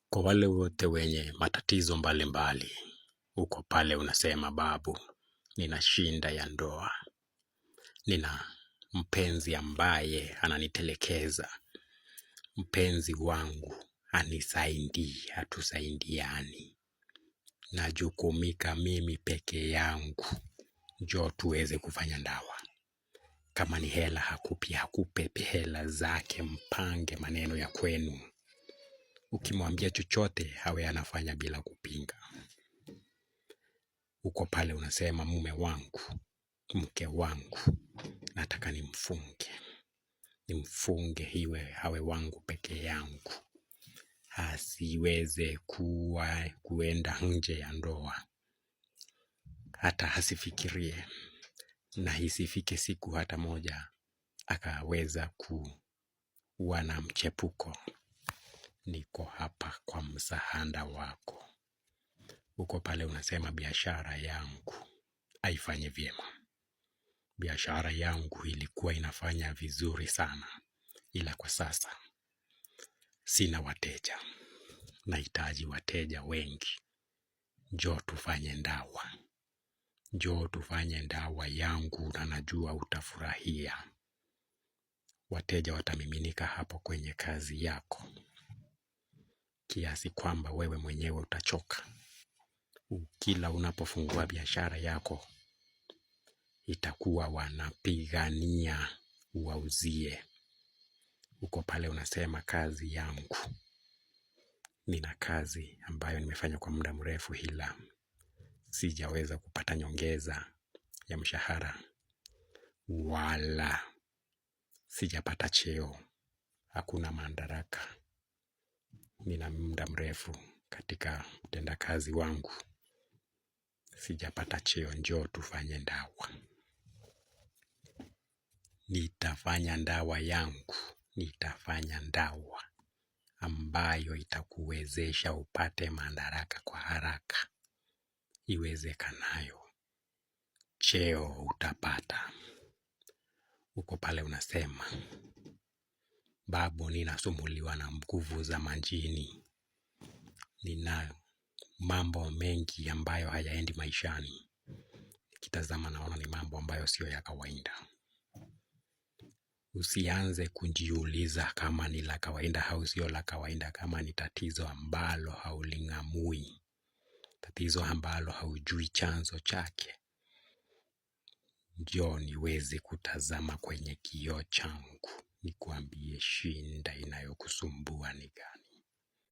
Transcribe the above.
Kwa wale wote wenye matatizo mbalimbali, uko pale unasema babu, nina shinda ya ndoa, nina mpenzi ambaye ananitelekeza, mpenzi wangu anisaidii, hatusaidiani, najukumika mimi peke yangu, njoo tuweze kufanya ndawa. Kama ni hela hakupi, hakupe hela zake, mpange maneno ya kwenu. Ukimwambia chochote awe anafanya bila kupinga. Uko pale unasema mume wangu, mke wangu, nataka nimfunge, nimfunge iwe awe wangu peke yangu, asiweze kuwa kuenda nje ya ndoa, hata asifikirie, na isifike siku hata moja akaweza kuwa na mchepuko. Niko hapa kwa msaada wako. Uko pale unasema biashara yangu haifanye vyema, biashara yangu ilikuwa inafanya vizuri sana, ila kwa sasa sina wateja, nahitaji wateja wengi. Njoo tufanye ndawa, njoo tufanye ndawa yangu, na najua utafurahia. Wateja watamiminika hapo kwenye kazi yako, kiasi kwamba wewe mwenyewe utachoka. Kila unapofungua biashara yako itakuwa wanapigania uwauzie. Uko pale unasema kazi yangu, nina kazi ambayo nimefanya kwa muda mrefu, ila sijaweza kupata nyongeza ya mshahara wala sijapata cheo, hakuna madaraka. Nina muda mrefu katika utendakazi wangu, sijapata cheo, njoo tufanye ndawa. Nitafanya ndawa yangu, nitafanya ndawa ambayo itakuwezesha upate madaraka kwa haraka iwezekanayo. Cheo utapata. Uko pale unasema babu, ninasumbuliwa na nguvu za majini, nina mambo mengi ambayo hayaendi maishani. Nikitazama naona ni mambo ambayo sio ya kawaida. Usianze kujiuliza kama ni la kawaida au sio la kawaida, kama ni tatizo ambalo hauling'amui, tatizo ambalo haujui chanzo chake. Njoo niweze kutazama kwenye kioo changu, nikuambie shinda inayokusumbua ni gani.